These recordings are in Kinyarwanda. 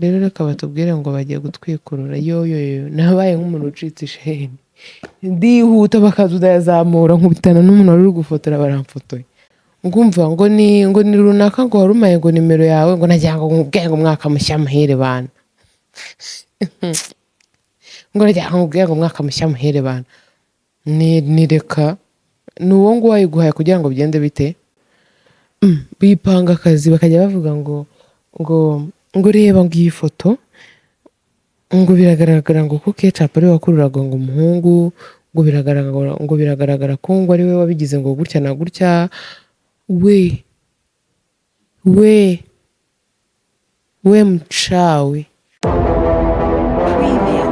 Rero reka batubwire ngo bagiye gutwikurura, yoyoyo nabaye nk'umuntu ucitse isheni, ndihuta bakaza ndayazamura, nkubitana n'umuntu wari uri gufotora, baramfotoye. Ngumva ngo ni runaka, ngo wari umpaye ngo nimero yawe, ngo nagira ngo nkubwire ngo umwaka mushya muhire bana, ngo nagira ngo nkubwire ngo umwaka mushya muhire bana. Ni reka ni uwo nguwo wayiguhaye kugira ngo bigende bite? Bipanga akazi, bakajya bavuga ngo reba ngo iyi foto, ngo biragaragara ngo ko Kecapu ariwe wakururaga ngo umuhungu, ngo biragaragara ko ngo ari we wabigize ngo gutya na gutya. We we we, mchawi. Preview.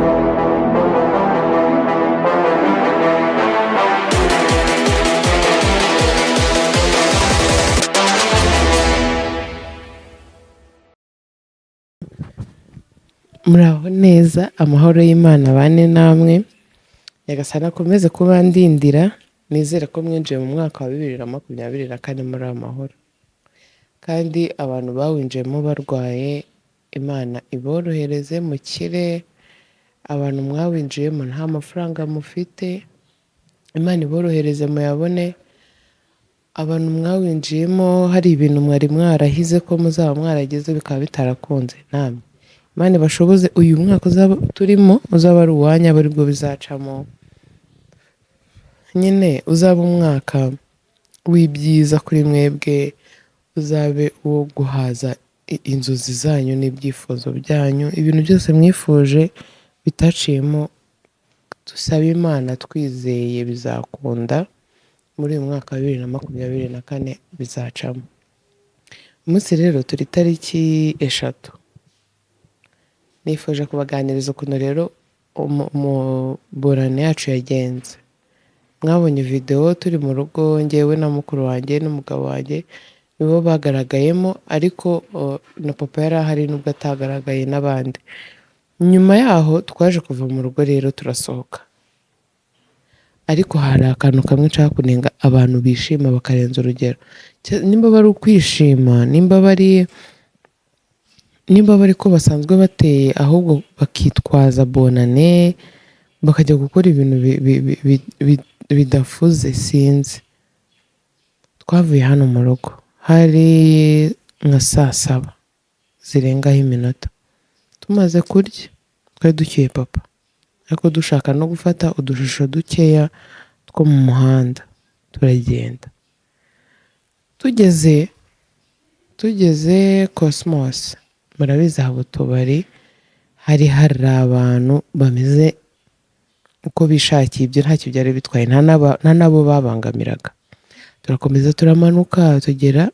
Muraho neza, amahoro y'Imana bane namwe, Nyagasani akomeze kuba ndindira. Nizere ko mwinjiye mu mwaka wa 2024 muri amahoro, kandi abantu bawinjiyemo barwaye, Imana iborohereze mukire. Abantu mwawinjiyemo nta mafaranga mufite, Imana iborohereze muyabone. Abantu mwawinjiyemo hari ibintu mwari mwarahize ko muzaba mwaragezeho bikaba bitarakunze, namwe Imana ibashoboze uyu mwaka uzaba turimo uzaba ari uwanyu, abe aribwo bizacamo nyine, uzaba umwaka w'ibyiza kuri mwebwe, uzabe uwo guhaza inzozi zanyu n'ibyifuzo byanyu, ibintu byose mwifuje bitaciyemo. Dusabe Imana twizeye bizakunda, muri uyu mwaka wa 2024 bizacamo. Umunsi rero turi tariki 3, nifuje kubaganiriza ukuntu rero bonane yacu yagenze. Mwabonye videwo turi mu rugo, njyewe na mukuru wanjye n'umugabo wanjye nibo bagaragayemo, ariko na papa yari ahari nubwo atagaragaye n'abandi. Nyuma yaho twaje kuva mu rugo rero turasohoka, ariko hari akantu kamwe nshaka kunenga abantu bishima bakarenza urugero. Nimba bari ukwishima, nimba bari ko basanzwe bateye, ahubwo bakitwaza bonane bakajya gukora ibintu bidafuze, sinzi. Twavuye hano mu rugo hari nka saa saba zirengaho iminota, tumaze kurya, twari ducyuye papa, ariko dushaka no gufata udushusho dukeya two mu muhanda, turagenda. Tugeze Cosmos, murabizi haba utubari, hari abantu bameze uko bishakiye, ibyo ntacyo byari bitwaye, nta n'abo babangamiraga. Turakomeza turamanuka, tugera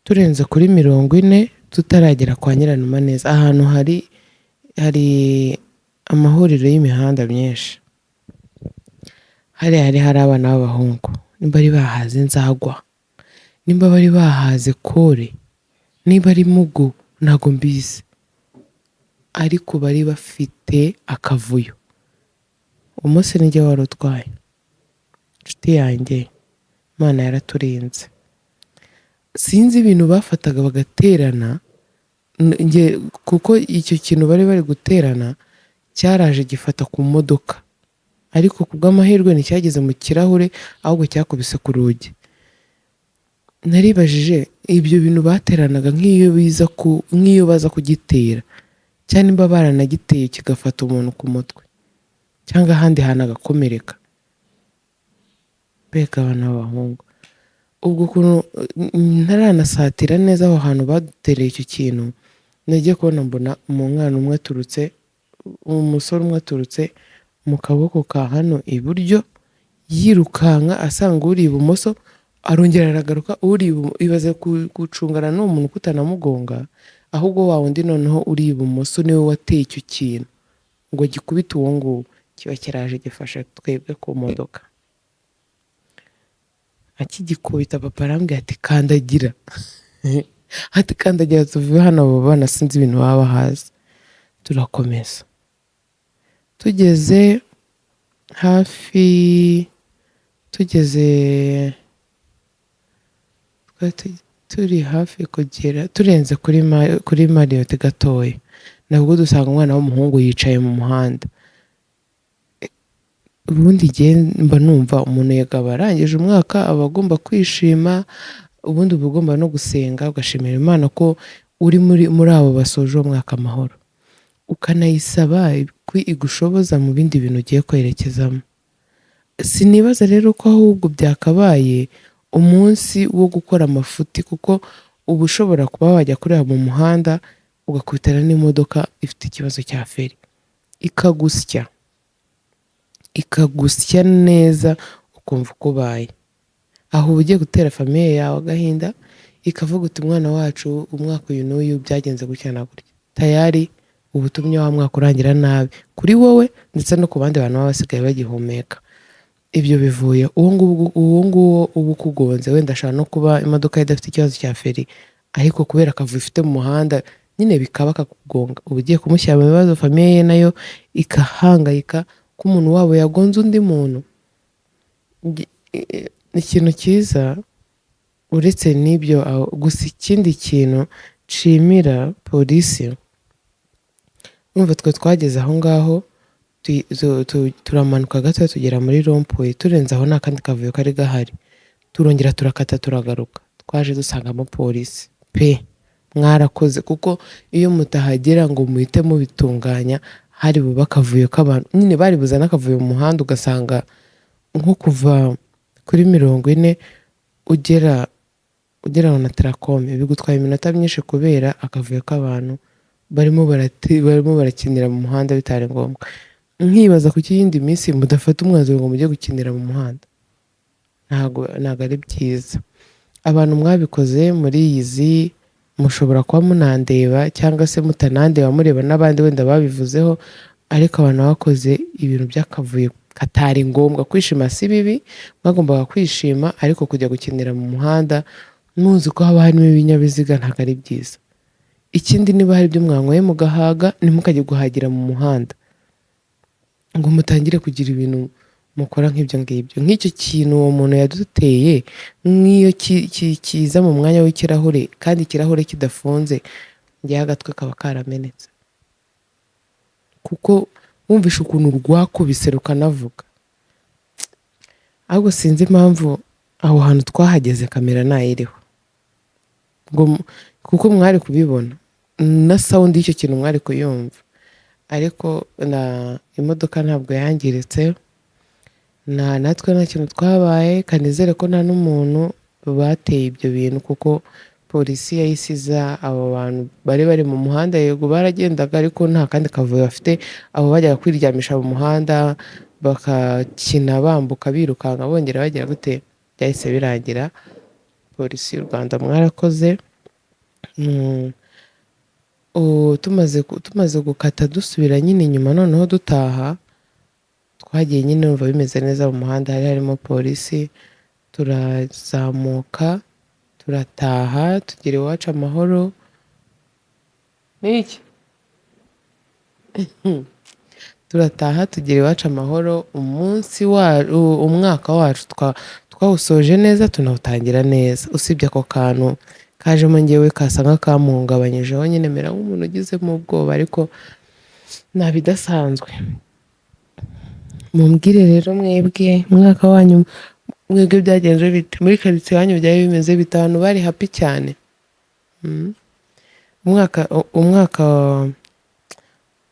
turenze kuri 40, tutaragera kwa Nyiranuma neza, ahantu hari amahuriro y'imihanda myinshi, hariya hari abana b'abahungu, nimba bari bahaze inzagwa, nimba bari bahaze kore, niba ari mugo, ntago mbizi, ariko bari bafite akavuyo. Umunsi nijye wari utwaye, inshuti yanjye, Imana yaraturinze. Sinzi ibintu bafataga bagaterana, njye kuko icyo kintu bari bari guterana cyaraje gifata ku modoka, ariko ku bw'amahirwe nticyageze mu kirahure, ahubwo cyakubise ku rugi. Naribajije ibyo bintu bateranaga nk'iyo baza kugitera, cyangwa nimba baranagiteye kigafata umuntu ku mutwe cyangwa ahandi hantu agakomereka. Mbega abana b'abahungu! Ubwo ukuntu ntaranasatira neza aho hantu badutereye icyo kintu, nagiye kubona mbona umwana umwe aturutse, umusore umwe aturutse mu kaboko ka hano iburyo, yirukanka asanga uri ibumoso, arongera aragaruka uri ibaze gucungana n'uwo muntu kutanamugonga, ahubwo wa wundi noneho uri ibumoso niwe wateye icyo kintu ngo gikubite uwo nguwo, kiba kiraje gifashe twebwe ku modoka. Akigikubita, papa arambwira ati: "Kandagira," ati: "Kandagira tuve hano, abo bana sinzi ibintu baba bahazi." Turakomeza, tugeze hafi, tugeze twari Turi hafi kugera, turenze kuri Marriott gatoya, nabwo dusanga umwana w'umuhungu yicaye mu muhanda. Ubundi njye mba numva umuntu yagaba arangije umwaka aba agomba kwishima, ubundi uba ugomba no gusenga ugashimira Imana ko uri muri abo basoje uwo mwaka amahoro, ukanayisaba ko igushoboza mu bindi bintu ugiye kwerekezamo. Sinibaza rero ko ahubwo byakabaye umunsi wo gukora amafuti, kuko uba ushobora kuba wajya kureba mu muhanda ugakubitana n'imodoka ifite ikibazo cya feri, ikagusya, ikagusya neza ukumva uko ubaye. Aho uba ugiye gutera famille yawe agahinda, ikavuga uti umwana wacu umwaka uyu n'uyu byagenze gutya na gutya. Tayari uba utumye wa mwaka urangira nabi kuri wowe ndetse no ku bandi bantu baba basigaye bagihumeka. Ibyo bivuye uwo nguwo uba ukugonze, wenda ashobora no kuba imodoka ye idafite ikibazo cya feri, ariko kubera akavuyo ifite mu muhanda nyine bikaba akakugonga, uba ugiye kumushyira mu bibazo, famille ye nayo ikahangayika ko umuntu wabo yagonze undi muntu. Ikintu cyiza uretse n'ibyo, gusa ikindi kintu nshimira polisi, urumva twe twageze aho ngaho turamanuka gato tugera muri rond-point, turenze aho nta kandi kavuyo kari gahari, turongera turakata turagaruka, twaje dusangamo polisi pe. Mwarakoze, kuko iyo mutahagera ngo muhite mubitunganya hari bube akavuyo k'abantu, nyine bari buzane akavuyo mu muhanda, ugasanga nko kuva kuri 40 ugera na Onatracom bigutwaye iminota myinshi kubera akavuyo k'abantu barimo barakinira mu muhanda bitari ngombwa. Nkibaza kuki iyindi minsi mudafata umwanzuro ngo mujye gukinira mu muhanda. Ntabwo ari byiza. Abantu mwabikoze muriyizi, mushobora kuba munandeba cyangwa se mutanandeba mureba n'abandi wenda babivuzeho, ariko abantu bakoze ibintu by'akavuyo katari ngombwa. Kwishima si bibi, mwagombaga kwishima, ariko kujya gukinira mu muhanda muzi ko haba harimo ibinyabiziga ntabwo ari byiza. Ikindi, niba hari ibyo mwanyweye mugahaga, ntimukajye guhagira mu muhanda ngo mutangire kugira ibintu mukora nk'ibyo ngibyo. Nk'icyo kintu uwo muntu yaduteye, nk'iyo kiza mu mwanya w'ikirahure kandi ikirahure kidafunze, njyewe agatwe kaba karamenetse, kuko wumvishe ukuntu rwakubise rukanavuga. Ahubwo sinzi impamvu aho hantu twahageze kamera ntayiriho, ngo kuko mwari kubibona na sound y'icyo kintu mwari kuyumva. Ariko na imodoka ntabwo yangiritse, na natwe nta kintu twabaye, kanizere ko nta n'umuntu bateye ibyo bintu, kuko polisi yahise iza. Abo bantu bari bari mu muhanda, yego baragendaga, ariko nta kandi kavuyo bafite. Abo bajyaga kwiryamisha mu muhanda bakakina bambuka birukanka bongera bagira gute, byahise birangira. Polisi y'u Rwanda mwarakoze. Tumaze gukata dusubira nyine inyuma noneho dutaha, twagiye nyine numva bimeze neza mu muhanda, hari harimo polisi, turazamuka turataha tugera iwacu amahoro. Ni iki? Turataha tugera iwacu amahoro. Umunsi wa umwaka wacu twawusoje neza, tunawutangira neza, usibye ako kantu kajemo ngewe kasa nk'akamuhungabanyijeho nyine, mera nk'umuntu ugizemo ubwoba, ariko nta bidasanzwe. Mumbwire rero mwebwe, umwaka wanyu mwebwe byagenze bite? Muri karitsiye iwanyu byari bimeze bite? Abantu bari happy cyane? Umwaka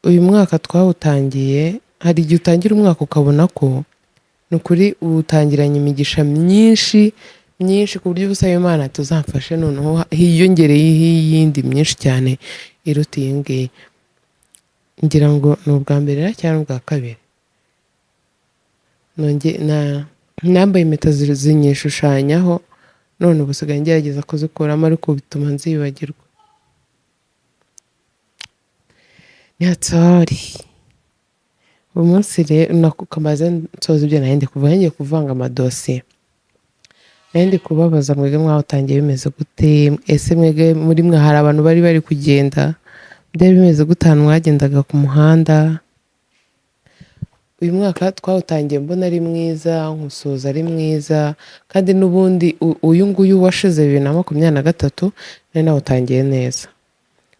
uyu mwaka twawutangiye, hari igihe utangira umwaka ukabona ko ni ukuri uwutangiranye imigisha myinshi myinshi, ku buryo usaba Imana tuzamfashe noneho hiyongereyeho iyindi myinshi cyane iruta iyi ngiyi. Ngira ngo ni ubwa mbere cyangwa ubwa kabiri nambaye impeta zinyishushanyaho, none ubu usigaye ngerageza kuzikuramo ariko bituma nzibagirwa. Ni hatari. Uyu munsi rero kamaze nsoza ibyo nari ndi kuvuga, ngiye kuvanga amadosiye. Nari ndi kubabaza mwebwe mwawutangiye bimeze gute? Ese mwebwe muri mwe hari abantu bari bari kugenda? Byari bimeze gute ahantu mwagendaga ku muhanda? Uyu mwaka twawutangiye mbona ari mwiza, nkusoza ari mwiza, kandi n'ubundi uyu nguyu washize 2023 nari nawutangiye neza.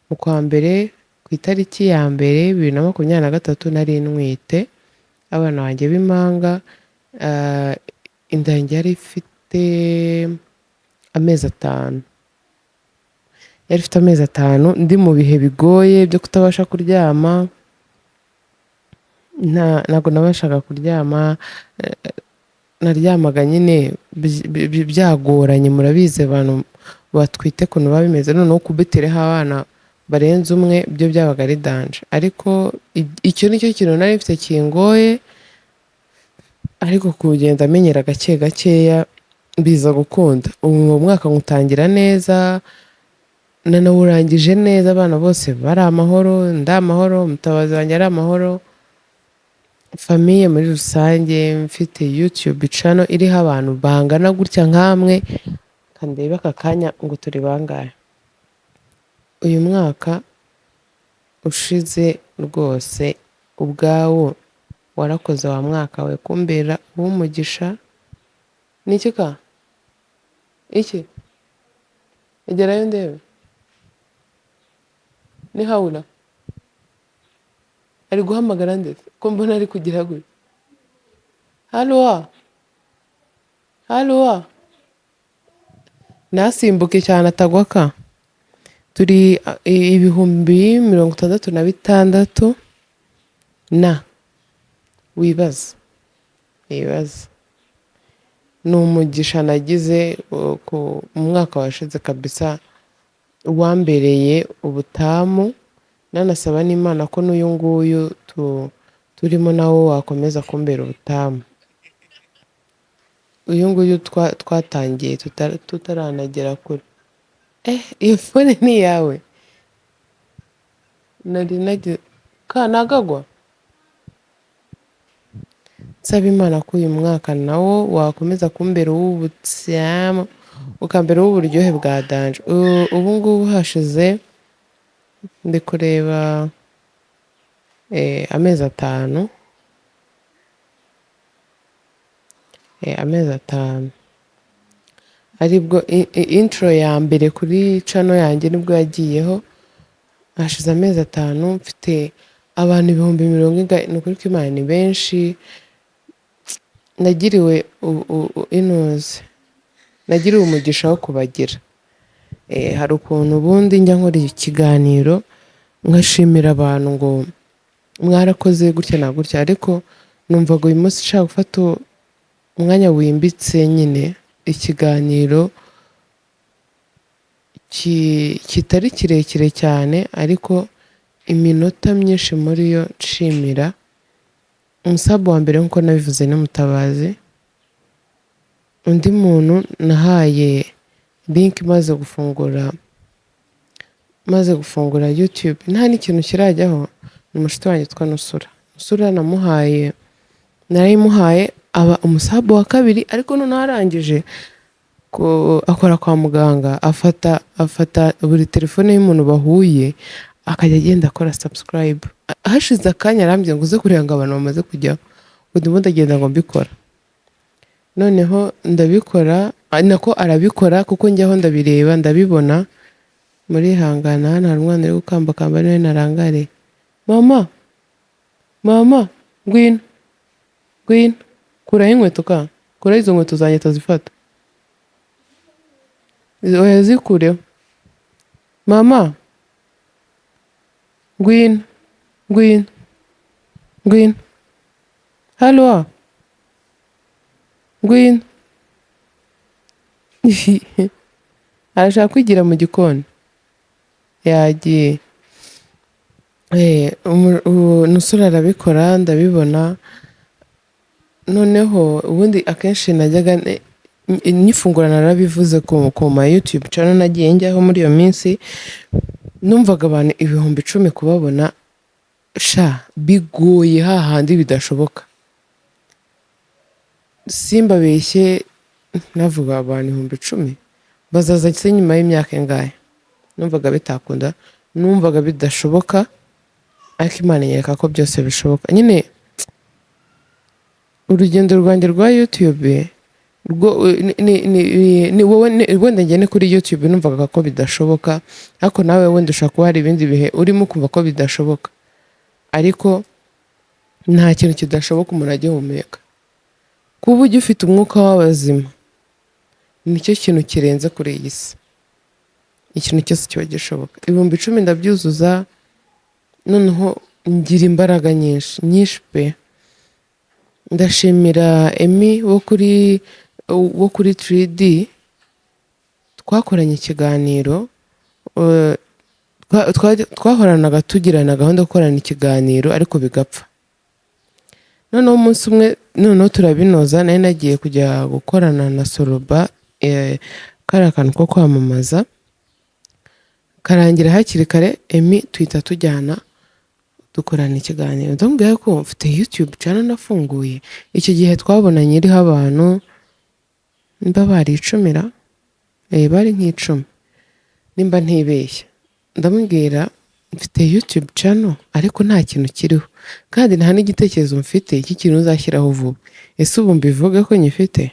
Mu kwa mbere, ku itariki ya mbere 2023, nari ntwite abana banjye b'impanga. Inda yanjye yari ifite amezi 5, yari ifite amezi 5, ndi mu bihe bigoye byo kutabasha kuryama. Ntabwo nabashaga kuryama, naryamaga nyine byagoranye. Murabizi abantu batwite ukuntu biba bimeze, noneho kubitereho abana barenze umwe byo byabaga ari danger. Ariko icyo ni cyo kintu nari mfite kingoye, ariko kugenda amenyera gake gakeya biza gukunda. Ubu uwo mwaka nywutangira neza, nanawurangije neza, abana bose bari amahoro, ndi amahoro, Mutabazi wanjye ari amahoro, famille muri rusange. Mfite YouTube channel iriho abantu bangana gutya nkamwe, kandebe aka kanya ngo turi bangahe. Uyu mwaka ushize rwose ubwawo warakoze wa mwaka we kumbera uw'umugisha. Ni iki ka iki? Egerayo ndebe. Ni Hawura ari guhamagara, ndetse ko mbona ari kugira gutya. Haruwa, haruwa, ntasimbuke cyane atagwa. Ka turi 66,000 na wibaza, wibaza ni umugisha nagize mu mwaka washize kabisa, wambereye ubutamu. Nanasaba n'Imana ko n'uyu nguyu turimo nawo wakomeza kumbera ubutamu. Uyu nguyu twatangiye tutaranagera kure. Iyo phone ni iyawe? Nari nagize ka nagagwa. Nsaba Imana ko uyu mwaka nawo wakomeza kumbera uw'ubutyamu, ukambera uw'uburyohe bwa danger. Ubu ngubu hashize, ndi kureba, amezi 5, amezi 5 aribwo intro ya mbere kuri channel yanjye nibwo yagiyeho. Hashize amezi 5 mfite abantu ibihumbi mirongo ingahe. Ni ukuri ko Imana ni benshi. Nagiriwe inuze, nagiriwe umugisha wo kubagira. Hari ukuntu ubundi njya nkora ikiganiro nkashimira abantu ngo mwarakoze gutya na gutya, ariko numvaga uyu munsi nshaka gufata umwanya wimbitse nyine, ikiganiro kitari kirekire cyane, ariko iminota myinshi muri yo nshimira. Umu sub wa mbere, nk'uko nabivuze, ni Mutabazi. Undi muntu nahaye link maze gufungura YouTube nta n'ikintu kirajyaho ni umushuti wanjye witwa Nusura. Nusura namuhaye, narayimuhaye, aba umu sub wa kabiri. Ariko noneho arangije akora kwa muganga, afata buri telefone y'umuntu bahuye akajya agenda akora subscribe. Hashize akanya arambwira ngo uze kureba ngo abantu bamaze kujyaho, ngo ndimo ndagenda ngo mbikora. Noneho ndabikora, nako arabikora, kuko njyaho ndabireba, ndabibona. Murihangana, hano hari umwana uri gukambakamba, niwe narangariye. Mama, mama, ngwino, ngwino, kuraho inkweto ka, kuraho izo nkweto zanjye tazifata. Oya, zikureho. Mama, ngwino, ngwino, ngwino, halo, ngwino. Arashaka kwigira mu gikoni, yagiye. Nusura arabikora, ndabibona. Noneho ubundi akenshi najyaga nyifungura, narabivuze ku ma YouTube channel nagiye njyaho muri iyo minsi, numvaga abantu 10,000 kubabona sha bigoye, hahandi bidashoboka. Simbabeshye, navuga abantu 10,000 bazaza se nyuma y'imyaka ingahe? Numvaga bitakunda, numvaga bidashoboka, ariko Imana inyereka ko byose bishoboka nyine. Urugendo rwanjye rwa YouTube rwo ni wowe wenda njye ni kuri YouTube numvaga ko bidashoboka, ariko nawe wenda ushobora kuba hari ibindi bihe urimo kumva ko bidashoboka, ariko nta kintu kidashoboka umuntu agihumeka. Kuba ugifite umwuka w'abazima nicyo kintu kirenze kuri iyi si. Ikintu cyose kiba gishoboka. 10,000 ndabyuzuza, noneho ngira imbaraga nyinshi nyinshi pe. Ndashimira Emi wo kuri 3D twakoranye ikiganiro. Twahoranaga tugirana gahunda yo gukorana ikiganiro ariko bigapfa. Noneho umunsi umwe noneho turabinoza. Nari nagiye kujya gukorana na Soroba, kariya kantu ko kwamamaza karangira hakiri kare. Emi tuhita tujyana dukorana ikiganiro, ndamubwira ko mfite YouTube channel nafunguye. Icyo gihe twabonanye iriho abantu nimba bari 10 ra, bari nk'10 nimba ntibeshya. Ndamubwira mfite YouTube channel ariko nta kintu kiriho, kandi nta n'igitekerezo mfite cy'ikintu nzashyiraho vuba. Ese ubu mbivuge ko nyifite?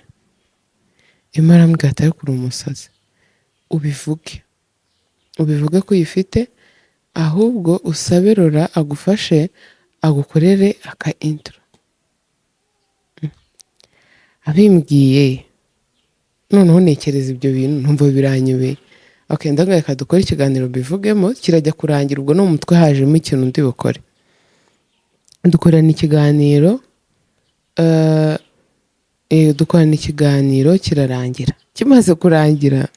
Emi arambwira ati: "Ariko uri umusazi, ubivuge, ubivuge ko uyifite, ahubwo usabe Rora agufashe agukorere aka intro." Abimbwiye noneho ntekereza ibyo bintu numva biranyobeye. Okay, ndavuga reka dukore ikiganiro mbivugemo, kirajya kurangira ubwo no mu mutwe hajemo ikintu ndi bukore. Dukorana ikiganiro, dukorana ikiganiro kirarangira. Kimaze kurangira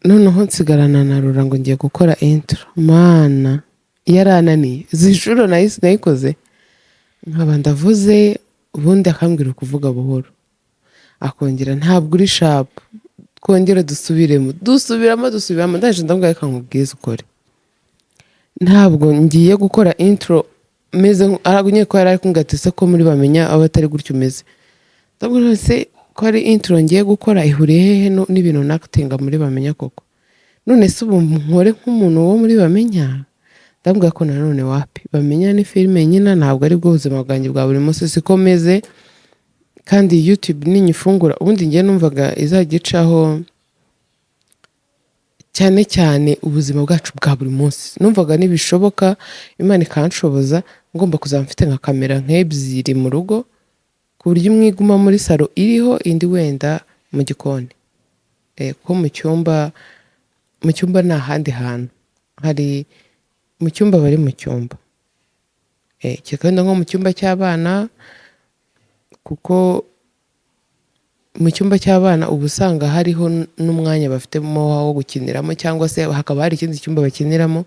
noneho nsigarana na Rura ngo ngiye gukora intro. Mana, yarananiye! Izi nshuro nahise nayikoze nkaba ndavuze, ubundi akambwira kuvuga buhoro, akongera ntabwo uri sharp, twongere dusubiremo, dusubiramo, dusubiramo. Ndaje ndamubwira: "Reka nkubwize ukore, ntabwo ngiye gukora intro meze nyine ko yari ari kumbwira ati: 'Se ko muri Bamenya aba atari gutyo umeze?'" Ndabwira: "Se ko ari intro ngiye gukora, ihuriye hehe n'ibintu nactinga muri Bamenya koko? None se ubu nkore nk'umuntu wo muri Bamenya?" Ndabwira ko nanone wapi, Bamenya ni filime nyina, ntabwo ari bwo buzima bwanjye bwa buri munsi, siko meze. Kandi YouTube ninyifungura, ubundi ngiye numvaga izajya icaho cyane cyane ubuzima bwacu bwa buri munsi. Numvaga nibishoboka, Imana ikanshoboza, ngomba kuzaba mfite nka kamera nk'ebyiri mu rugo, ku buryo imwe iguma muri salo iriho, indi wenda mu gikoni. Kuko mu cyumba ni ahandi hantu hari mu cyumba, bari mu cyumba, kereka wenda nko mu cyumba cy'abana, kuko mu cyumba cy'abana uba usanga hariho n'umwanya bafitemo wo gukiniramo, cyangwa se hakaba hari ikindi cyumba bakiniramo.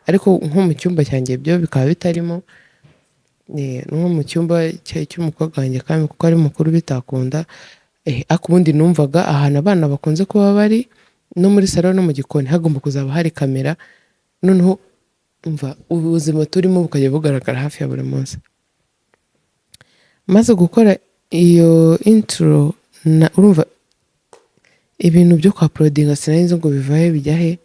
Ariko nko mu cyumba cyanjye byo bikaba bitarimo. Nko mu cyumba cy'umukobwa wanjye kandi kuko ari mukuru bitakunda. Ariko ubundi numvaga ahantu abana bakunze kuba bari, no muri salo no mu gikoni, hagomba kuzaba hari kamera, noneho umva ubuzima turimo bukajya bugaragara hafi ya buri munsi. Maze gukora iyo intro na urumva ibintu byo kwa uploadinga, sinari nzi ngo biva he bijya he,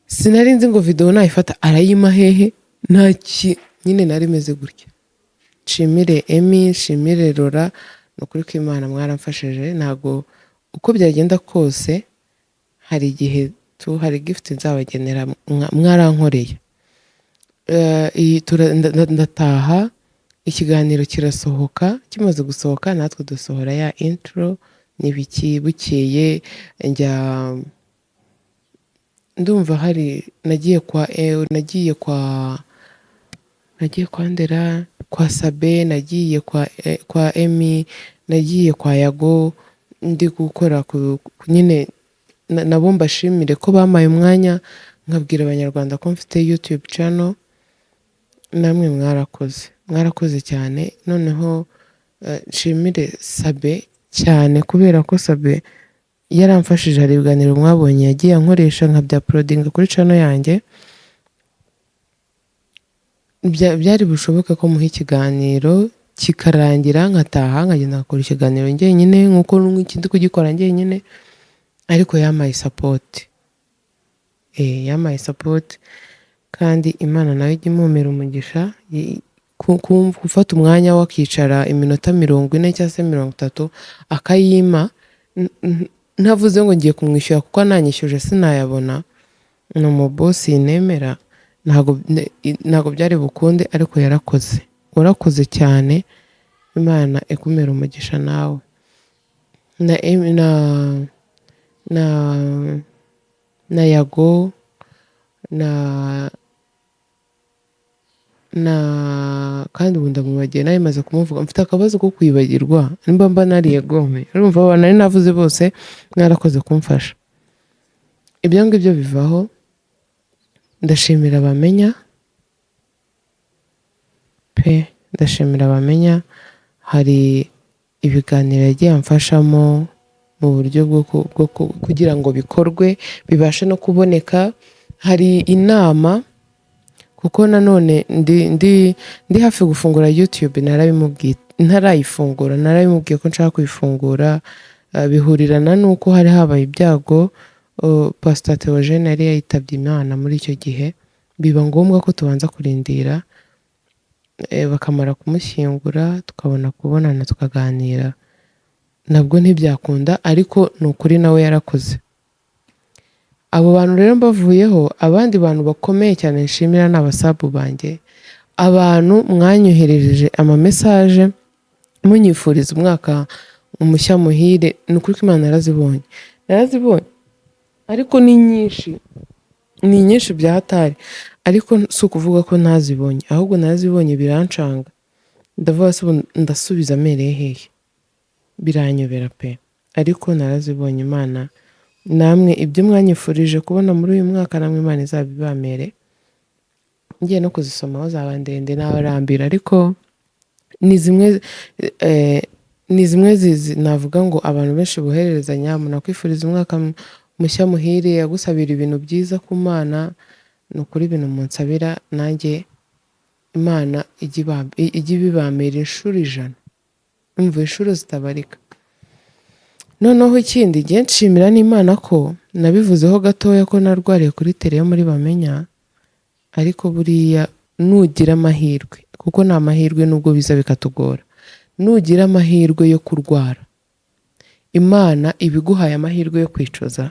sinari nzi ngo video nayifata arayima hehe, nta ki nyine nari meze gutya. Nshimire Emi, nshimire Rora, ni ukuri kw'Imana mwaramfashije. Ntabwo uko byagenda kose hari igihe tu hari gift nzabagenera, mwarankoreye. Iyi ndataha, ikiganiro kirasohoka. Kimaze gusohoka natwe dusohora ya intro n'ibiki. Bukeye njya ndumva hari nagiye kwa Ndera, kwa Sabe, nagiye kwa Emi, nagiye kwa Yago, ndi gukora nyine nabo mbashimire ko bampaye umwanya nkabwira Abanyarwanda ko mfite YouTube channel. Namwe mwarakoze, mwarakoze cyane. Noneho nshimire Sabe cyane, kubera ko Sabe yaramfashije. Hari ibiganiro mwabonye yagiye ankoresha nkabya uploadinga kuri channel yanjye. Byari bushoboke ko muha ikiganiro kikarangira nkataha nkagenda ngakora ikiganiro njyenyine nk'uko n'iki ndi kugikora njyenyine, ariko yampaye support, yampaye support, kandi Imana nayo ijya imumera umugisha. gufata umwanya we akicara iminota 40 cyangwa se 30 akayima, ntavuze ngo ngiye kumwishyura kuko ananyishyuje sinayabona, ni umubosi nemera, ntabwo byari bukunde, ariko yarakoze. Warakoze cyane, Imana ikumere umugisha nawe. Na Em- na na na Yago na kandi ubu ndamwibagiwe, nawe maze kumuvuga, mfite akabazo ko kwibagirwa nimba mba nariye gome. Urumva abantu nari navuze bose mwarakoze kumfasha. Ibyo ngibyo bivaho, ndashimira Bamenya pe, ndashimira Bamenya. Hari ibiganiro yagiye amfashamo mu buryo bwo kugira ngo bikorwe bibashe no kuboneka. Hari inama, kuko nanone ndi hafi gufungura YouTube, narabimubwiye ntarayifungura, narabimubwiye ko nshaka kuyifungura. Bihurirana n'uko hari habaye ibyago, Pastor Theogene yari yitabye Imana muri icyo gihe, biba ngombwa ko tubanza kurindira bakamara kumushyingura tukabona kubonana tukaganira. Nabwo ntibyakunda, ariko ni ukuri nawe yarakoze. Abo bantu rero mbavuyeho, abandi bantu bakomeye cyane nshimira ni abasabu banjye, abantu mwanyoherereje amamesaje munyifuriza umwaka mushya muhire. Ni ukuri ko Imana narazibonye, narazibonye, ariko ni nyinshi, ni nyinshi bya hatari. Ariko si ukuvuga ko ntazibonye, ahubwo narazibonye birancanga, ndavuga se ubu ndasubiza amereye hehe, biranyobera pe. Ariko narazibonye. Imana namwe ibyo mwanyifurije kubona muri uyu mwaka, namwe Imana izabibamere. Ngiye no kuzisomaho zaba ndende nabarambira, ariko ni zimwe navuga ngo abantu benshi bohererezanya. Umuntu akwifuriza umwaka mushya muhire, agusabira ibintu byiza ku Mana. Ni ukuri ibintu munsabira nanjye Imana ijye ibibamera inshuro 100, umva inshuro zitabarika. Noneho ikindi ngiye nshimira n'Imana ko nabivuzeho gatoya ko narwariye kuri tele yo muri Bamenya, ariko buriya nugira amahirwe, kuko ni amahirwe nubwo biza bikatugora, nugira amahirwe yo kurwara, Imana iba iguhaye amahirwe yo kwicuza,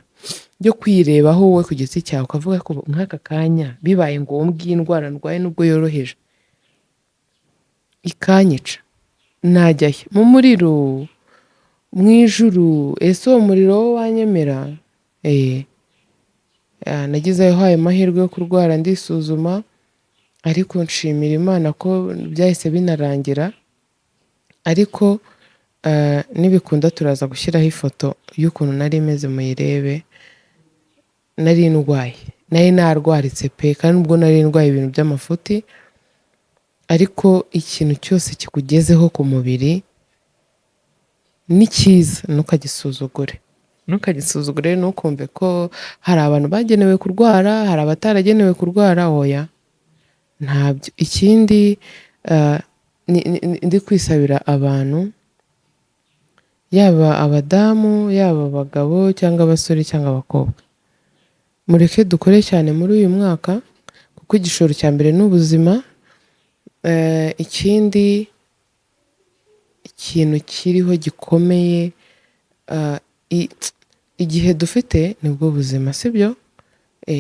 yo kwirebaho wowe ku giti cyawe, ukavuga ko nk'aka kanya bibaye ngombwa iyi ndwara ndwaye nubwo yoroheje ikanyica, najya he? Mu muriro, mu ijuru? Ese uwo muriro wo wanyemera? Nagize ayo mahirwe yo kurwara ndisuzuma, ariko nshimira Imana ko byahise binarangira. Ariko nibikunda turaza gushyiraho ifoto y'ukuntu nari meze muyirebe. Nari ndwaye, nari narwaritse pe, kandi ubwo nari ndwaye ibintu by'amafuti. Ariko ikintu cyose kikugezeho ku mubiri ni cyiza, ntukagisuzugure, ntukagisuzugure, ntukumve ko hari abantu bagenewe kurwara, hari abataragenewe kurwara, oya ntabyo. Ikindi ndi kwisabira abantu, yaba abadamu, yaba abagabo cyangwa abasore cyangwa abakobwa, mureke dukore cyane muri uyu mwaka, kuko igishoro cya mbere ni ubuzima. Ikindi ikintu kiriho gikomeye, igihe dufite nibwo buzima, sibyo?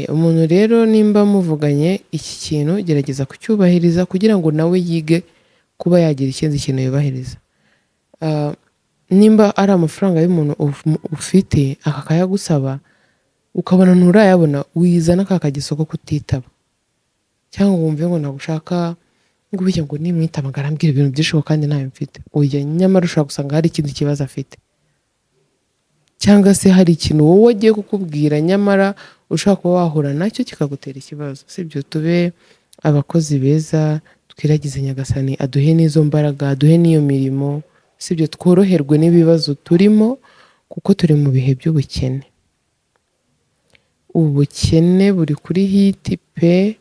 Umuntu rero nimba muvuganye iki kintu, gerageza kucyubahiriza kugira ngo nawe yige kuba yagira ikindi kintu yubahiriza. Nimba ari amafaranga y'umuntu ufite akayagusaba, ukabona nturayabona, wizana ka kageso ko kutitaba, cyangwa ngo wumve ngo ntabwo ushaka, ngo burya ngo nimwitaba ngo arambwira ibintu byinshi ngo kandi ntayo mfite. Oya, nyamara ushobora gusanga hari ikindi kibazo afite, cyangwa se hari ikintu wowe agiye kukubwira nyamara ushobora kuba wahura nacyo kikagutera ikibazo, sibyo? Tube abakozi beza, twiragize Nyagasani aduhe n'izo mbaraga, aduhe n'iyo mirimo, sibyo? Tworoherwe n'ibibazo turimo, kuko turi mu bihe by'ubukene. Ubukene buri kuri hit pe,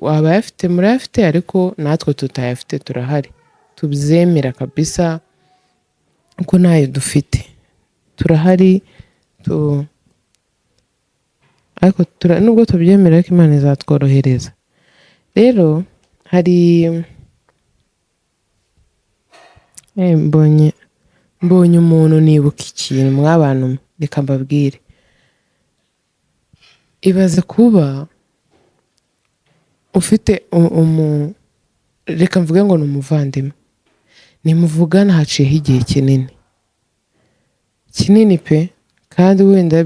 abayafite murayafite, ariko natwe tutayafite turahari, tubyemera kabisa ko ntayo dufite, turahari ariko nubwo tubyemera ariko Imana izatworohereza. Rero hari Mbonye umuntu nibuka ikintu mw'abantu mwe, reka mbabwire. Ibaze kuba ufite reka mvuge ngo ni umuvandimwe, nimuvugana haciyeho igihe kinini kinini pe, kandi wenda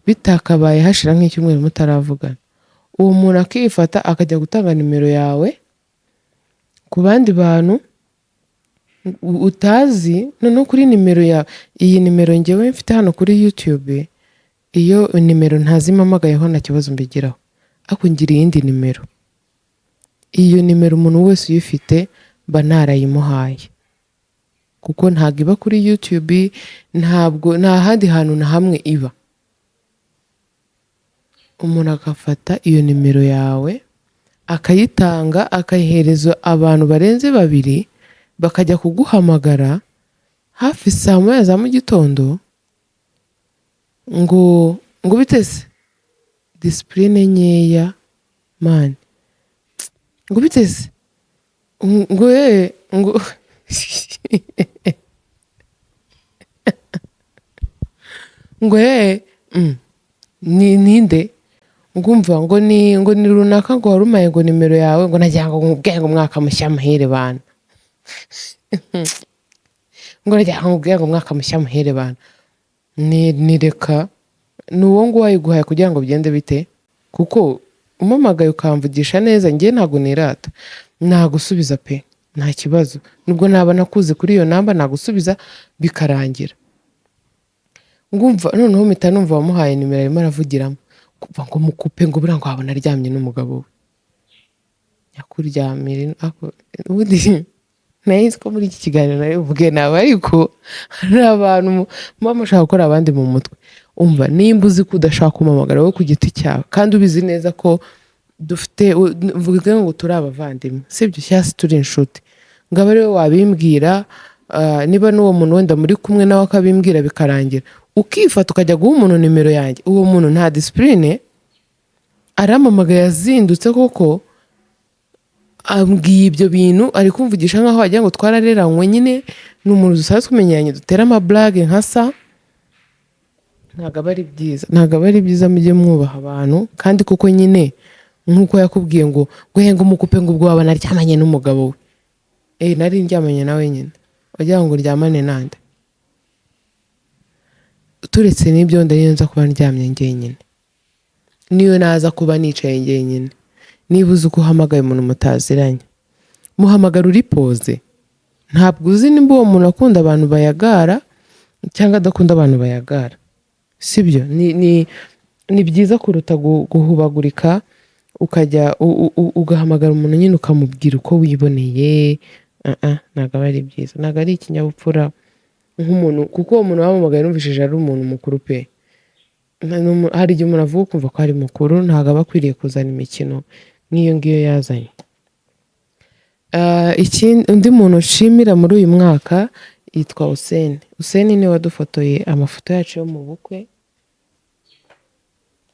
bitakabaye hashira nk'icyumweru mutaravugana, uwo muntu akifata akajya gutanga nimero yawe ku bandi bantu utazi. Noneho kuri nimero yawe, iyi nimero ngewe mfite hano kuri YouTube, iyo nimero ntazimpamagayeho nta kibazo mbigiraho, ariko ngira iyindi nimero. Iyo nimero umuntu wese uyifite mba narayimuhaye, kuko ntabwo iba kuri YouTube, ntabwo nta handi hantu na hamwe iba. Umuntu agafata iyo nimero yawe akayitanga, akayihereza abantu barenze babiri, bakajya kuguhamagara hafi saa 1 za mu gitondo ngo biteze discipline nkeya man, ngo biteze ngo ngo ngo ni ninde, ngumva ngo ni runaka, ngo warumaye ngo nimero yawe, ngo nagira ngo nkubwire ngo umwaka mushya muhire bana, ngo nagira ngo nkubwire ngo umwaka mushya muhire bana. Ni reka ni uwo nguwo wayiguhaye kugira ngo bigende bite, kuko umpamagaye ukamvugisha neza, njye ntabwo nirata, nagusubiza pe, nta kibazo, nubwo naba nakuze kuri iyo namba nagusubiza bikarangira. Ngumva noneho mpita numva wamuhaye nimero arimo aravugiramo, kumva ngo mukupe, ngo buriya ngo wabona aryamye n'umugabo we, nyakuryamire. Ubundi nari nzi ko muri iki kiganiro nari buvuge nabi, ariko hari abantu muba mushaka gukora abandi mu mutwe. Umva, nimba uzi ko udashaka kumpamagara wowe ku giti cyawe, kandi ubizi neza ko dufite, mvuge ngo turi abavandimwe, sibyo, cyangwa se turi inshuti, ngo abe ariwe wabimbwira, niba n'uwo muntu wenda muri kumwe nawe akabimbwira bikarangira, ukifata ukajya guha umuntu nimero yanjye, uwo muntu nta discipline, arampamagaye azindutse koko, ambwiye ibyo bintu, ari kumvugisha nkaho wagira ngo twarareranywe nyine, ni umuntu dusanzwe tumenyeranye, dutera amaburage nka sa. Ntabwo aba ari byiza, ntabwo aba ari byiza, mujye mwubaha abantu. Kandi kuko nyine nk'uko yakubwiye ngo ngo umukupe, ngo ubwo waba naryamanye n'umugabo we, nari ndyamanye nawe nyine, wagira ngo uryamane nande? Turetse n'ibyo, wenda niyo nza kuba ndyamye njyenyine, niyo naza kuba nicaye njyenyine, niba uzi uko uhamagaye umuntu mutaziranye, muhamagara uri posé, ntabwo uzi nimba uwo muntu akunda abantu bayagara cyangwa adakunda abantu bayagara, sibyo? Ni byiza kuruta guhubagurika ukajya ugahamagara umuntu nyine ukamubwira uko wiboneye. Ntabwo aba ari byiza, ntabwo ari ikinyabupfura nk'umuntu, kuko uwo muntu wampamagaye numvishije ari umuntu mukuru pe. Hari igihe umuntu avuga ukumva ko ari mukuru, ntabwo aba akwiriye kuzana imikino nk'iyo ngiyo yazanye. Undi muntu nshimira muri uyu mwaka yitwa Useni. Useni niwe wadufotoye amafoto yacu yo mu bukwe,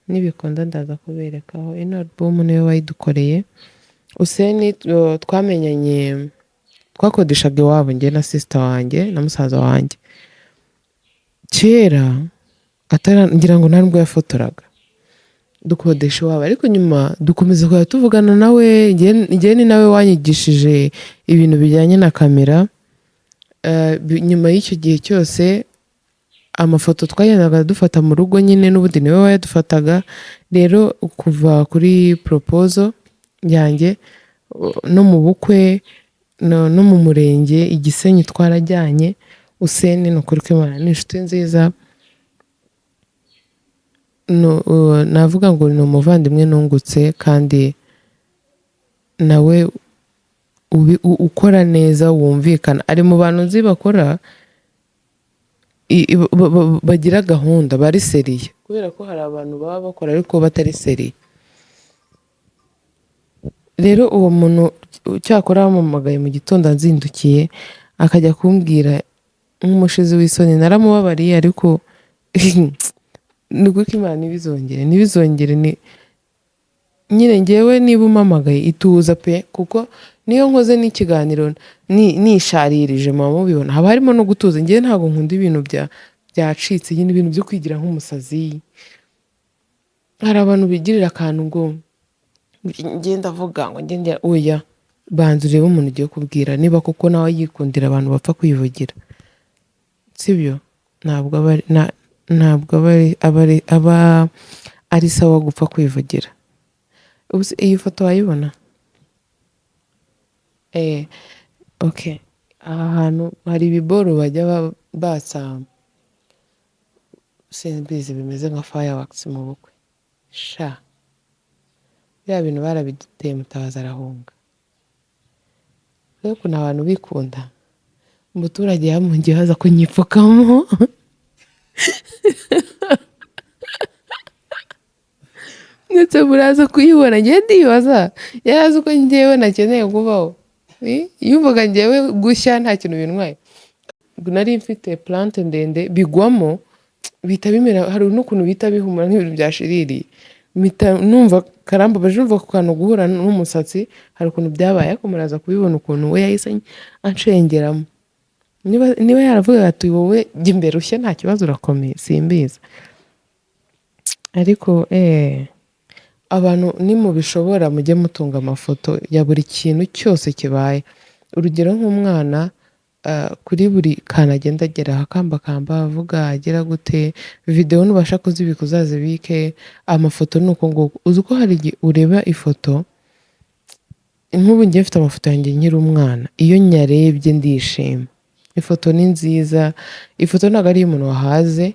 nibikunda ndaza kuberekaho ino album, niwe wayidukoreye. Useni twamenyanye twakodeshaga iwabo, njye na sister wanjye na musaza wanjye kera, ngira ngo nta nubwo yafotoraga, dukodesha iwabo, ariko nyuma dukomeza kujya tuvugana nawe. Njye ni nawe wanyigishije ibintu bijyanye na kamera. Nyuma y'icyo gihe cyose amafoto twagendaga dufata mu rugo nyine n'ubundi niwe wayadufataga. Rero kuva kuri proposal yanjye no mu bukwe no mu murenge i Gisenyi twarajyanye. Useni ni ukuri kw'Imana ni inshuti nziza, navuga ngo ni umuvandimwe nungutse, kandi nawe ukora neza, wumvikana, ari mu bantu nzi bakora bagira gahunda, bari sérieux, kubera ko hari abantu baba bakora ariko batari sérieux. Rero uwo muntu cyakora wampamagaye mu gitondo anzindukiye akajya kumbwira nk'umushizi w'isoni, naramubabariye, ariko ni ukuri ko Imana ntibizongere, ntibizongere. Ni nyine ngewe niba umpamagaye ituza pe, kuko niba umpamagaye uzi ko Niyo nkoze n'ikiganiro nisharirije, muba mubibona, haba harimo no gutuza. Njyewe ntabwo nkunda ibintu byacitse nyine, ibintu byo kwigira nk'umusazi. Hari abantu bigirira akantu ngo ngenda avuga ngo ngende, oya, banza urebe umuntu ugiye kubwira niba koko nawe yikundira abantu bapfa kwivugira, sibyo? Ntabwo aba ari ntabwo aba ari sawa gupfa kwivugira. Ubu se iyi foto wayibona? Okay, aha hantu hari ibiboro bajya batsa, simbizi, bimeze nka fireworks mu bukwe. Sha, biriya bintu barabiduteye, Mutabazi arahunga. Rero ukuntu abantu bikunda, umuturage yamungiye aza kunyipfukamo, ndetse muraza kuyibona. Njyewe ndibaza, yari azi ko njyewe nakeneye kubaho. Yumvaga njyewe gushya nta kintu bintwaye. Nari mfite plante ndende, bigwamo bihita bimera, hari n'ukuntu bihita bihumura nk'ibintu byashiririye. Mpita numva karambabaje, numva ku kantu guhura n'umusatsi hari ukuntu byabaye, ariko muraza kubibona ukuntu we yahise anshengeramo. Niba yaravugaga ati wowe jya imbere ushye nta kibazo urakomeye, simbizi. Ariko abantu nimubishobora mujye mutunga amafoto ya buri kintu cyose kibaye. Urugero nk'umwana, kuri buri kantu agenda agera akambakamba avuga agira gute, videwo nubasha kuzibika uzazibike, amafoto ni uko nguko. Uzi ko hari igihe ureba ifoto, nk'ubu njyewe mfite amafoto yanjye nkiri umwana, iyo nyarebye ndishima. Ifoto ni nziza, ifoto ntabwo ari iy'umuntu wahaze,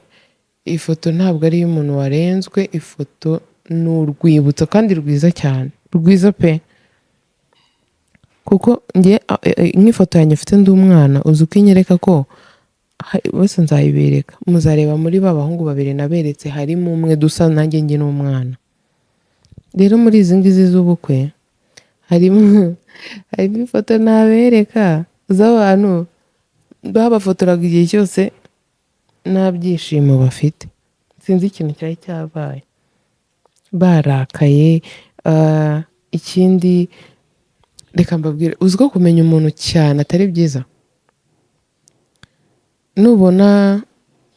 ifoto ntabwo ari iy'umuntu warenzwe, ifoto ni urwibutso kandi rwiza cyane, rwiza pe. Kuko njye nk'ifoto yanjye mfite ndi umwana, uzi uko inyereka ko bose nzayibereka, muzareba muri ba bahungu babiri naberetse harimo umwe dusa nanjye njye n'umwana. Rero muri izi ngizi z'ubukwe harimo ifoto nabereka z'abantu babafotoraga igihe cyose nta byishimo bafite, sinzi ikintu cyari cyabaye, barakaye. Ikindi reka mbabwire, uzi ko kumenya umuntu cyane atari byiza? Nubona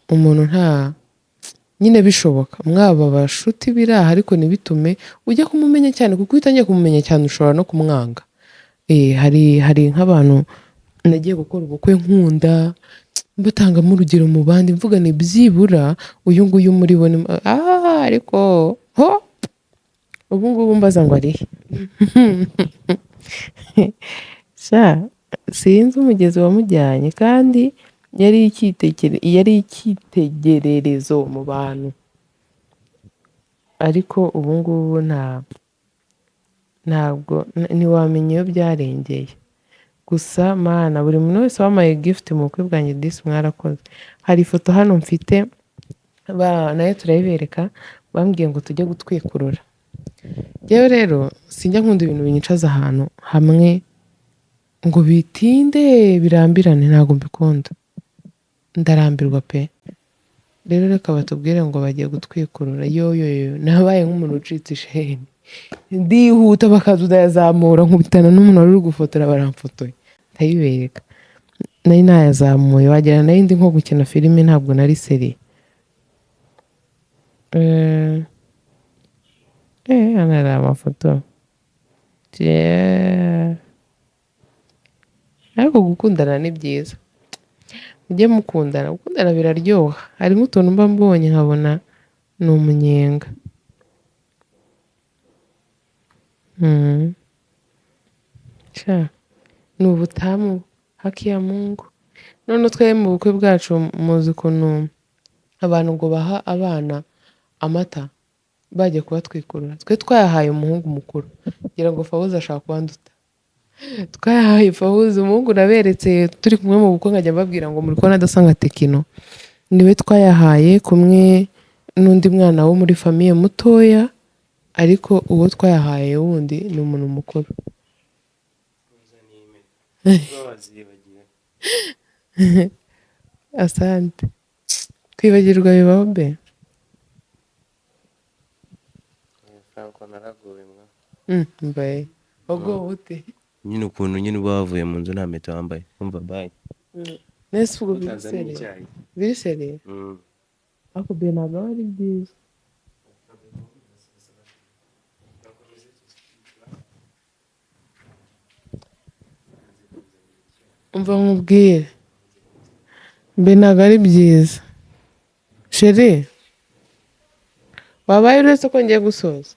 umuntu nta nyine bishoboka mwaba abashuti biraha, ariko ntibitume ujya kumumenya cyane, kuko iyo utangiye kumumenya cyane ushobora no kumwanga. Hari nk'abantu nagiye gukora ubukwe nkunda mbatangamo urugero mu bandi, mvuga ni byibura uyu nguyu muri bo ni ariko ho ubu ngubu mbaza ngo arihe? Sha, sinzi umugezi wamujyanye, kandi yari icyitegererezo mu bantu, ariko ubu ngubu ntabwo ntiwamenya iyo byarengeye. Gusa Mana, buri muntu wese wampaye gift mu bukwe bwanjye, disi mwarakoze. Hari ifoto hano mfite, nayo turayibereka, bambwiye ngo tujye gutwikurura. Njyewe rero sinjya nkunda ibintu binyicaza ahantu hamwe ngo bitinde birambirane, ntabwo mbikunda, ndarambirwa pe. Rero reka batubwire ngo bagiye gutwikurura, yo yo yo, nabaye nk'umuntu ucitse isheni, ndihuta bakaza ndayazamura, nkubitana n'umuntu wari uri gufotora, baramfotoye, ndayibereka. Nari nayazamuye wagira nari ndi nko gukina filime, ntabwo nari sérieux. Hano hari amafoto. Ariko gukundana ni byiza, mujye mukundana, gukundana biraryoha. Hari nk'utuntu mba mbonye nkabona ni umunyenga. Sha, ni ubutamu haki ya Mungu. None twebwe mu bukwe bwacu muzi ukuntu abantu ngo baha abana amata bagiye kubatwikurura. Twe twayahaye umuhungu mukuru, ngira ngo Fawuzi ashaka kuba anduta. Twayahaye Fawuzi, umuhungu naberetse turi kumwe mu bukwe, nkajya mbabwira ngo muri kubona adasa nka Tekino. Niwe twayahaye kumwe n'undi mwana wo muri famille mutoya, ariko uwo twayahaye wundi ni umuntu mukuru. Wazibagiwe. Asante. Kwibagirwa bibaho be. Franco, naragowe mwa. Mbaye wagowe ute? Nyine ukuntu nyine uba wavuye mu nzu nta mpeta wambaye, umva bye. Nese ubwo Utanzaniye biri sérieux? icyayi. Biri sérieux? Ariko be, ntabwo aba ari byiza. Umva nkubwire, mbe, ntabwo ari byiza. Chéri, wabaye uretse ko ngiye gusoza,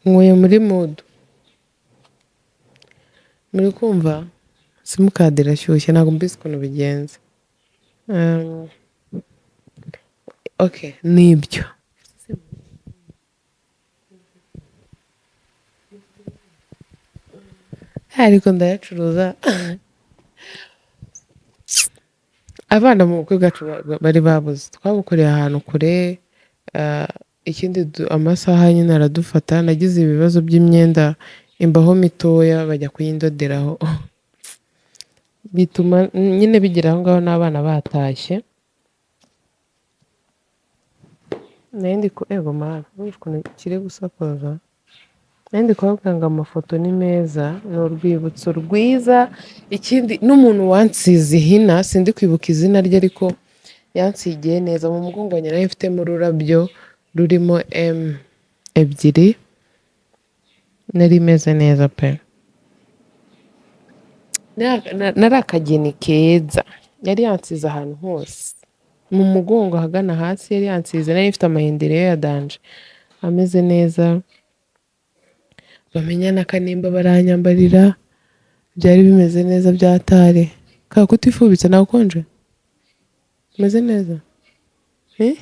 nkuye muri mood. Muri kumva simukadi irashyushye, ntabwo mbizi ukuntu bigenze. Okay, nibyo. Ariko ndayacuruza. Abana mu bukwe bwacu bari babuze, twabukoreye ahantu kure. Ikindi amasaha nyine aradufata. Nagize ibibazo by'imyenda imbaho mitoya, bajya kuyindoderaho, bituma nyine bigera aho ngaho n'abana batashye. Nari ndi ku ego mana, urumva ukuntu kiri gusakuza. Nari ndi kubabwira ngo amafoto ni meza, ni urwibutso rwiza. Ikindi n'umuntu wansize ihina, sindi kwibuka izina rye, ariko yansigiye neza. Mu mugongo wanjye nari mfitemo ururabyo rurimo M ebyiri, nari meze neza pe. Nari akageni keza. Yari yansize ahantu hose mu mugongo, ahagana hasi yari yansize. Nari mfite amahindiro ya danger, ameze neza. Bamenya n'akanimba baranyambarira, byari bimeze neza byatare kaba kutifubitse. Nawe ukonje, umeze neza. Eh?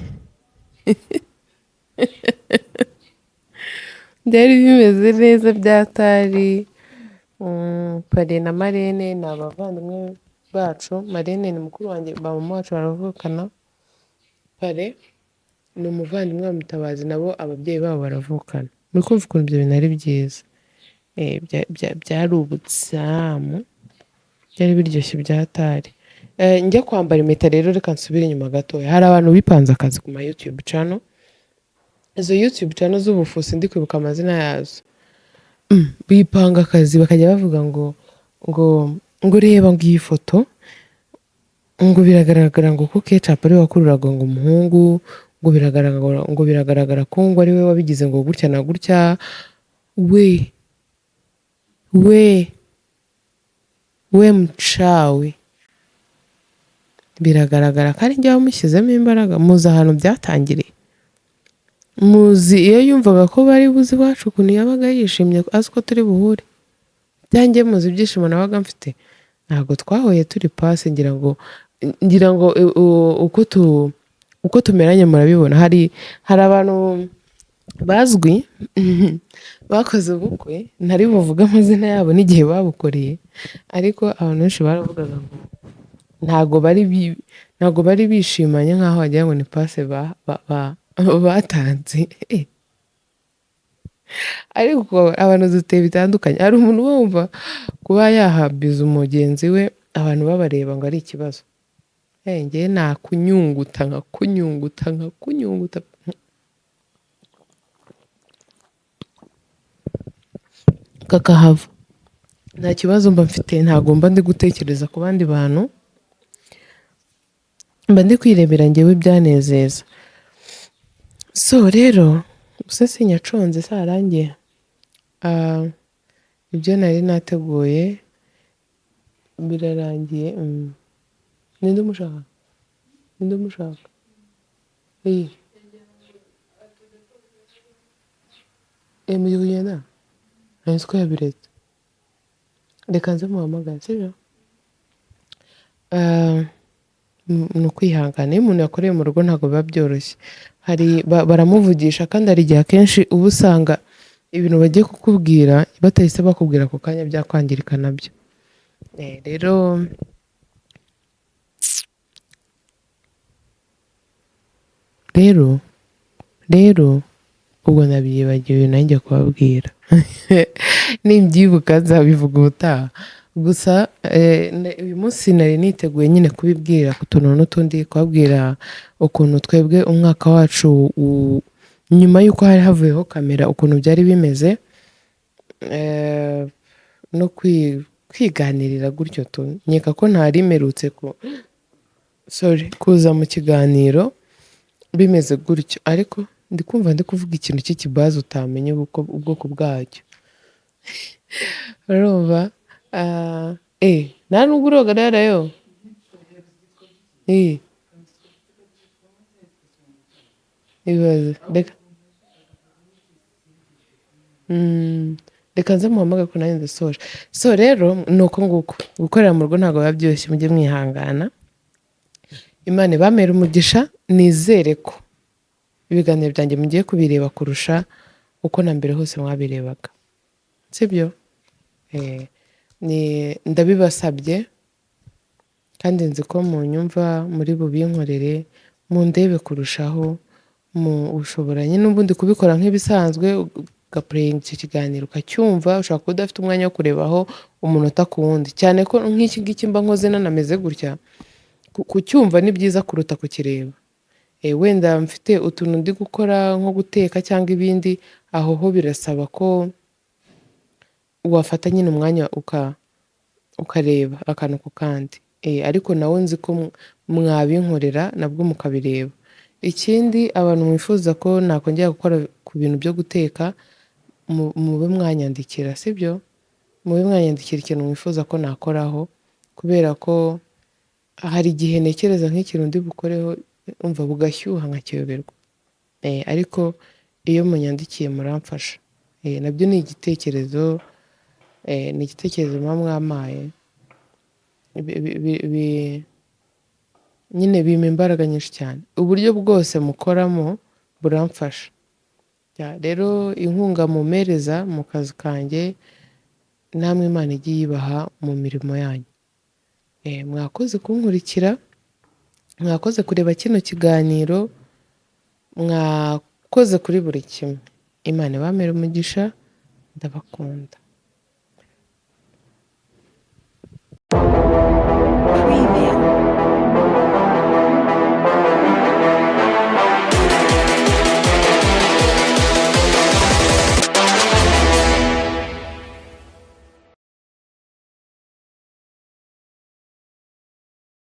Byari bimeze neza byatari. Parrain na marraine ni abavandimwe bacu. Marraine ni mukuru wanjye, ba mama wacu baravukana. Parrain ni umuvandimwe wa Mutabazi, nabo ababyeyi babo baravukana. Muri kumva ukuntu ibyo bintu ari byiza. Byari ubutsamu, byari biryoshye byatari. Njya kwambara impeta rero, reka nsubire inyuma gatoya. Hari abantu bipanze akazi ku ma YouTube channel, izo YouTube channel z'ubufusi, ndi kwibuka amazina yazo. Bipanga akazi bakajya bavuga ngo reba, ngo iyi foto ngo biragaragara ngo ko Kecapu ari we wakururaga ngo umuhungu, ngo biragaragara ko ngo ari we wabigize, ngo gutya na gutya. We we we, mcawe, biragaragara ko ari njye wamushyizemo imbaraga. Muzi ahantu byatangiriye? Muzi iyo yumvaga ko bari buze iwacu ukuntu yabaga yishimye, azi ko turi buhure? Byanjye muzi ibyishimo nabaga mfite. Ntabwo twahuye turi pasi. Ngira ngo uko tumeranye murabibona. Hari abantu bazwi bakoze ubukwe, ntari buvuge amazina yabo n'igihe babukoreye, ariko abantu benshi baravugaga ngo ntabwo bari bishimanye, nk'aho wagira ngo ni pase batanze. Ariko abantu duteye bitandukanye. Hari umuntu uba wumva kuba yahabiza umugenzi we abantu babareba ngo ari ikibazo. Njyewe nakunyunguta, nkakunyunguta, nkakunyunguta kakahava, nta kibazo mba mfite. Ntabwo mba ndi gutekereza ku bandi bantu, mba ndi kwirebera njyewe ibyanezeza. So rero gusa sinyaconze sarangiye. Ibyo nari nateguye birarangiye. Ninde umushaka? Ninde umushaka? Iyi mugiye kugenda, nari nzi ko yabiretse. Reka nze muhamagare, sibyo? Ni ukwihangana. Iyo umuntu yakoreye mu rugo ntabwo biba byoroshye. Hari baramuvugisha, kandi hari igihe akenshi uba usanga ibintu bagiye kukubwira batahise bakubwira ako kanya, byakwangirika nabyo. Rero ubwo nabyibagiwe nanjye kubabwira. Nimbyibuka nzabivuga ubutaha. Gusa uyu munsi nari niteguye nyine kubibwira ku tuntu n'utundi, kubabwira ukuntu twebwe umwaka wacu nyuma y'uko hari havuyeho kamera, ukuntu byari bimeze. no kwiganirira gutyo tu. Nkeka ko ntari mperutse ku, sorry, kuza mu kiganiro bimeze gutyo, ariko ndi kumva ndi kuvuga ikintu cy'ikibazo utamenya ubwoko bwacyo. Urumva? Nta nubwo uroga rero yo. Ibaze. Reka. Reka nze muhamagare ko nanjye ndasoje. So rero ni uko nguko. Gukorera mu rugo ntabwo biba byoroshye, mujye mwihangana. Imana ibamere umugisha, nizere ko ibiganiro byanjye mugiye kubireba kurusha uko na mbere hose mwabirebaga. Sibyo? Ni ndabibasabye kandi nzi ko munyumva muri bubinkorere, mundebe kurushaho, mu ushobora nyine n'ubundi kubikora nk'ibisanzwe, ugaplayinga icyo kiganiro ukacyumva, ushobora kuba udafite umwanya wo kurebaho umunota ku wundi, cyane ko nk'iki ngiki mba nkoze nanameze gutya, kucyumva ni byiza kuruta kukireba. Wenda mfite utuntu ndi gukora nko guteka cyangwa ibindi, aho ho birasaba ko wafata nyine umwanya ukareba akantu ku kandi. Ariko nawe nzi ko mwabinkorera nabwo mukabireba. Ikindi, abantu mwifuza ko nakongera gukora ku bintu byo guteka, mube mwanyandikira, sibyo? Mube mwanyandikira ikintu mwifuza ko nakoraho, kubera ko hari igihe ntekereza nk'ikintu ndi bukoreho, umva bugashyuha nkakiyoberwa. Ariko iyo munyandikiye muramfasha. Nabyo ni igitekerezo, ni igitekerezo muba mwampaye. Nyine bimpa imbaraga nyinshi cyane. Uburyo bwose mukoramo buramfasha. Rero inkunga mumpereza mu kazi kanjye, namwe Imana ijye iyibaha mu mirimo yanyu. Mwakoze kunkurikira, mwakoze kureba kino kiganiro, mwakoze kuri buri kimwe. Imana ibamere umugisha, ndabakunda.